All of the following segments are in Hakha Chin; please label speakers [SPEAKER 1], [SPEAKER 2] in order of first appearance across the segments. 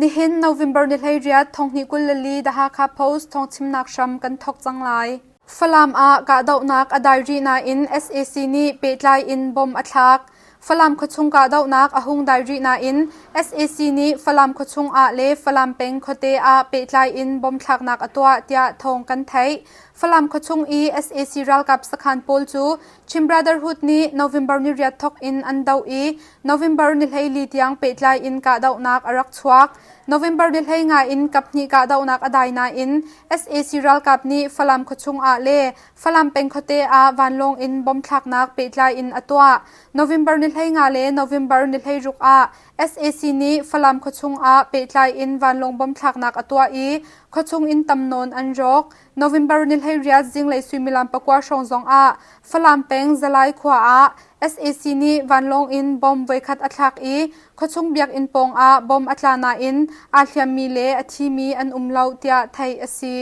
[SPEAKER 1] Nihin November ni 18 thonghnih 24 The Hakha Post thawngchimnak hram kan thawk cang lai. Falam ah kahdohnak a dai rih nain sac nih pehtlai in bomb a thlak. Falam khuachung kahdohnak a hung dai rih nain sac nih Falam khuachung ah le Falam peng khuate ah pehtlai in bomb thlaknak a tuah tiah thawng kan theih. Falam khuachung i sac ralkap sakhan pawl cu Chin Brotherhood nih November ni riat thawk in an doh i November ni 14 tiang pehtlai in kahdohnak a rak chuak. November ni 15 in kaphnih kahdohnak a dai nain sac ralkap nih Falam khuachung ah le Falam peng khuate ah vanlawng in bomb thlaknak pehtlai in a tuah. November ni 15 le November ni 16 ah sac nih Falam khuachung ah pehtlai in vanlawng bomb thlaknak a tuah i khuachung in tam nawn an rawk. November ni 18 zinglei suimilam pakua hrawng zong ah Falam peng Zalai khua ah sac nih vanlawng in bomb voikhat a thlak i khuachung biakinn pawng ah bomb a tla nain aa hliammi le a thimi an um lo tiah theih a si.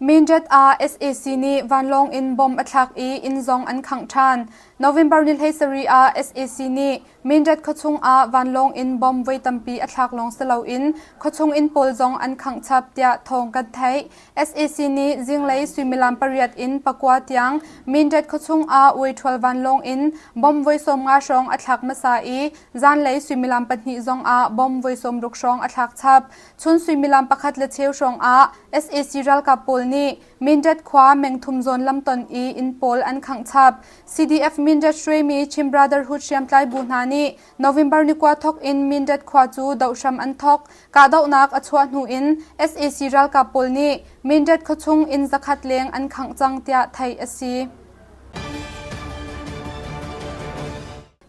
[SPEAKER 1] Mindat ah sac nih vanlawng in bomb a thlak i inn zong an khangh ṭhan. November ni 17 ah sac nih Mindat khuachung ah vanlawng in bomb voi tampi a thlak lawng si loin khuachung inn pawl zong an khangh chap tiah thawng kan theih. Sac nih zinglei suimilam pariat in pakua tiang Mindat khuachung ah uiṭhual vanlawng in bomb voi 50 hrawng a thlak hmasa i zanlei suimilam pahnih zong ah bomb voi 60 hrawng a thlak chap. Chun suimilam pakhat le cheu hrawng ah sac ralkap pawl nih Mindat khua mengthum zawn lamton i inn pawl an khangh chap. CDF Mindat hruaimi Chin Brotherhood hriamtlai bu hna nih November ni kua thawk in Mindat khua cu doh hram an thawk. Kahdohnak a chuah hnu in sac ralkap pawl nih Mindat khuachung inn zakhat leng an khangh cang tiah theih a si.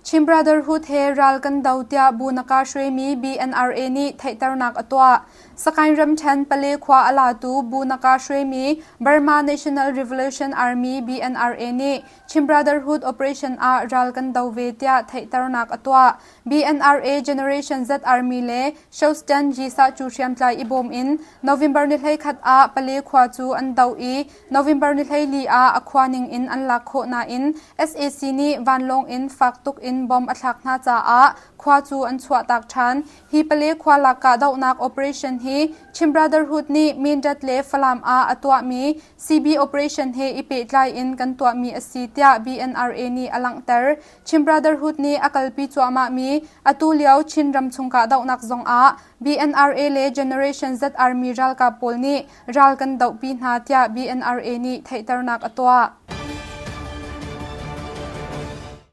[SPEAKER 1] Chin Brotherhood he ral kan do tiah bu naka hruaimi BNRA nih theihternak a tuah. Sakaing ramṭhen Pale khua a latu bu naka hruaimi Burma National Revolution Army BNRA nih Chin Brotherhood operation ah ral kan do ve tiah theihternak a tuah. BNRA Generation Z Army le Shostan Jisa cu hriamtlai i bawm in November ni 11 ah Pale khua cu an doh i November ni 14 ah a khua ning in an lak khawh nain sac nih vanlawng in fak tuk in bomb a thlak hna caah khua cu an chuahtak ṭhan. Hi Pale khua lak kahdohnak operation hi Chin Brotherhood nih Mindat le Falam ah a tuahmi CB operation he i pehtlai in kan tuahmi a si tiah BNRA nih a langhter. Chin Brotherhood nih a kalpi cuahmahmi atu lio Chin ramchung kahdohnak zong ah BNRA le Generation Z Army ralkap pawl nih ral kan dohpi hna tiah BNRA nih theihternak a tuah.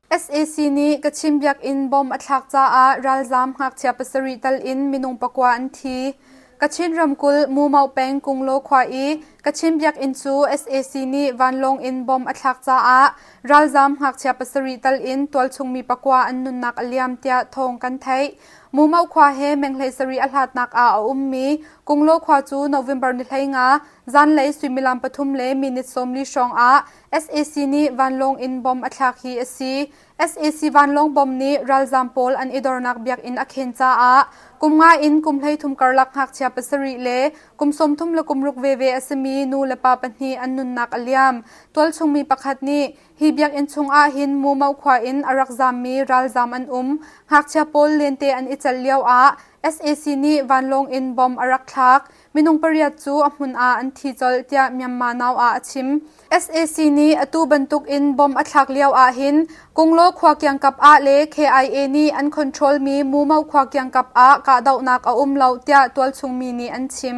[SPEAKER 1] SAC nih Kachin biakinn bomb a thlak caah ralzaam ngakchia pasarih tal in minung pakua an thi. Kachin ramkulh Mumau peng Kunglaw khua i Kachin biakinn cu sac nih vanlawng in bomb a thlak caah ralzaam ngakchia pasarih tal in tualchung mi pakua an nunnak a liam tiah thawng kan theih. Mumau khua he meng 17 a hlatnak ah a ummi Kunglaw khua cu November ni 15 zanlei suimilam pathum le minute 40 hrawng ah sac nih vanlawng in bomb a thlak hi a si. Sac vanlawng bomb nih ralzaam pawl an i dornak biakinn a khen caah kum nga in kum 13 karlak ngakchia pasarih le kum 30 le kum ruk veve a simi nu le pa pahnih an nunnak a liam. Tualchung mi pakhat nih Hi biakinn chung ahhin Mumau khua in a rak zaammi ralzaam an um. Ngakchia pawl lente an i celh lioah sac nih vanlawng in bomb a rak thlak. Minung pariat cu a hmun ah an thi colh tiah Myanmar Now ah a chim. Sac nih atu bantuk in bomb a thlak lio ahhin Kunglaw khua kiangkap ah le KIA nih an control mi Mumau khua kiangkap ah kahdohnak a um lo tiah tualchung mi nih an chim.